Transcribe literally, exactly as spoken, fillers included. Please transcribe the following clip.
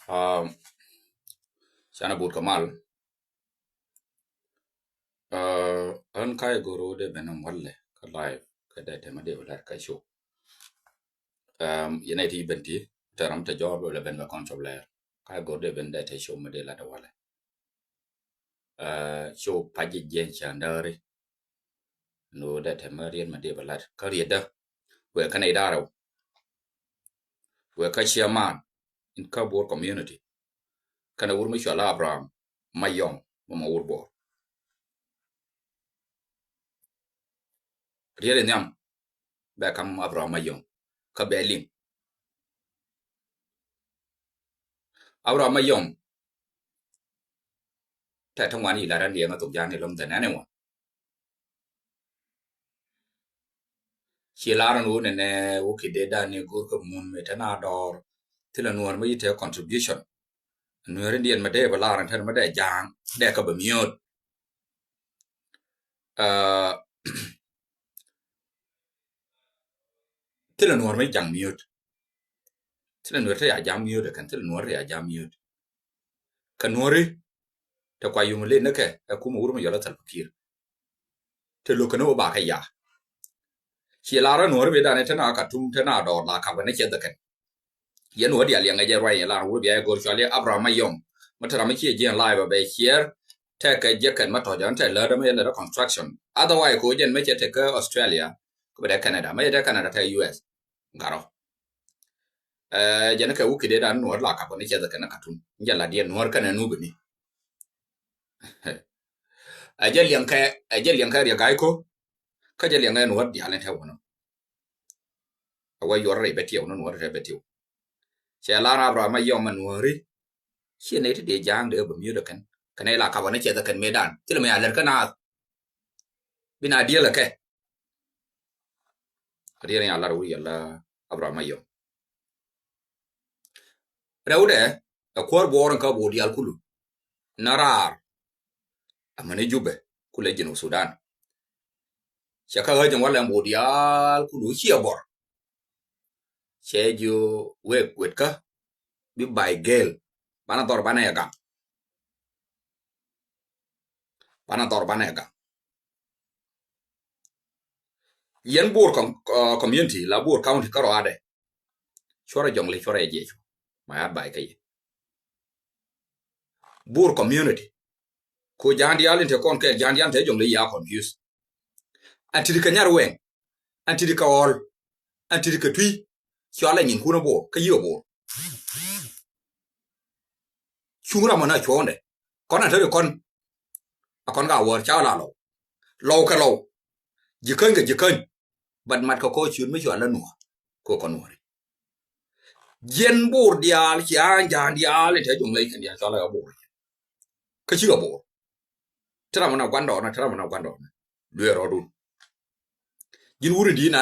Um, canɛ but kɛ mal. Uh, ɣän ka yɛ go̱r ɣöö dee ben ɛn walɛ kä live kä dee tɛmɛ dee wä lat kä show. Um, yɛn a ti ben ti tɛ ram tɛ jɔɔr bɛ wä lɛ ben bɛ kɔn cɔp lɛɛr. Ka yɛ go̱r dee ben dee tɛ show mi dee lat ɛ walɛ. Uh, show pa̱c jiɛn cändääri. Ni wä dee tɛmɛ riet mi dee bɛ lat kä rietdä. Wee kä nɛy da̱rɛw. Wee kä chairman in kä Bor community. Kɛnɛ wur mi cɔal Abraham Mayɔm mɛ ma wur Bor. Riet in nhiam bɛ kam Abraham Mayɔm kä bɛ liŋ. Abraham Mayɔm tɛ ti ŋuan i̱ lat ran liɛŋ a thok ja̱a̱n i̱ lɔm than anyone. Ci lar ni wun nɛ wä ki dee dan ni go̱r kä mun mi te na dɔr. Thilɛ nuɔr mi yi te contribution. Nuɔr in diɛn mi dee bɛ lar ni te mi dee ja̱a̱ŋ dee kä bɛ miööt. Uh, thilɛ nuɔr mi ja̱a̱ŋ miööt. Thilɛ nuɔr te ya ja̱a̱ŋ miööt kɛn thilɛ nuɔr te ya ja̱a̱ŋ miööt. Kä nuɔri te kua yum len ni kɛ ɛ kumɛ wur mi yɔl a Salva Kiir. Te lo̱k kɛn wä ba kɛ ya. Ci lar nuɔri bi dan te na Katum te na dɔr la kap kɛn cɛ dhɛ kɛn. Yɛn wä dial yɛn ŋɛ jɛ ruany yɛ lar wur bia yɛ go̱r cɔal yɛ Abraham Mayɔm. Mi te ram mi ciɛ jiɛn live bɛ share. Tɛ kɛ jɛ kɛn ma tɔjɛ tɛ lär dɛ mi yɛ lär construction. Otherwise ko jɛn mi cɛ te kä Australia. Ko bɛ dɛ Canada mi yɛ te Canada tɛ U S. Garɔ. Ɛ jɛn kɛ wä ki dee dan nuɔr la kap kɛn cɛ dhɛ kɛn Katum. Jɛ la diɛ nuɔr kɛn ɛ nubi ni. Ɛ jɛ liɛŋ kɛ ɛ jɛ liɛŋ kɛ riɛ ga̱y ko. Kä jɛ liɛŋ kɛ nuɔr dial ni tɛ wä nɔ. Ɛ wä yuɔr rɛy bɛ tiɛw nɔ nuɔr rɛy bɛ tiɛw. Cɛ lar Abraham Mayɔm ma nuɔri. Ciɛ nɛy ti dee ja̱a̱ŋ dee bä miöödä kɛn kɛn ila kapä ni cɛ dhɛ kɛn mëëdan thilɛ mɛ a lɛr kä naath. Bi na diɛlɛ kɛ. Riɛn ya lar wur yɛ la Abraham Mayɔm. Rɛwdɛ ɛ kuäär buɔɔr in kä bur diaal kulu. Na raar. Amäni Jubɛ kulɛ Jinub Sudan. Cɛ kä ɣäc in walɛ in bur diaal kulu ciɛ bɔr. Cɛ jiö wek wetkä bi bay gel. Banɛ dhɔr banɛ ɛ gam. Banɛ dhɔr banɛ ɛ gam. Yɛn Bor com-, uh, community la Bor county kä rɔadɛ. Cuɔrɛ jɔŋli cuɔrɛ yɛ jiɛc. My advice kä yɛ Bor community. Ko ja̱a̱n diaal in te kɔn kɛɛl ja̱a̱n diaal in te jɔŋli ya confuse. An titi kɛ nyar wɛŋ. An titi kɛ ɣɔl. An titi kɛ tui. Cualɛ nyin kun a Bor kä yikä Bor. Cuŋ ram mɔ na cuɔ̱ɔ̱ndɛ kɔn a te ri kɔn. A kɔn ka wäär ca la lɔw. Lɔw kɛ lɔw. Jikäny kɛ jikäny. Bat mat kɛ kɔ ciöt mi cual la nuɔ̱ɔ̱r. Ko kɔn wäri. Jiɛn Bor diaal ci a ja̱a̱n diaal in te juŋ ley kɛn diaal cual la Bor. Kä cikɛ Bor. Te ram na guandɔɔnä te ram na guandɔɔnä. Luee rɔɔdun. Ji̱n wuri di̱i̱n na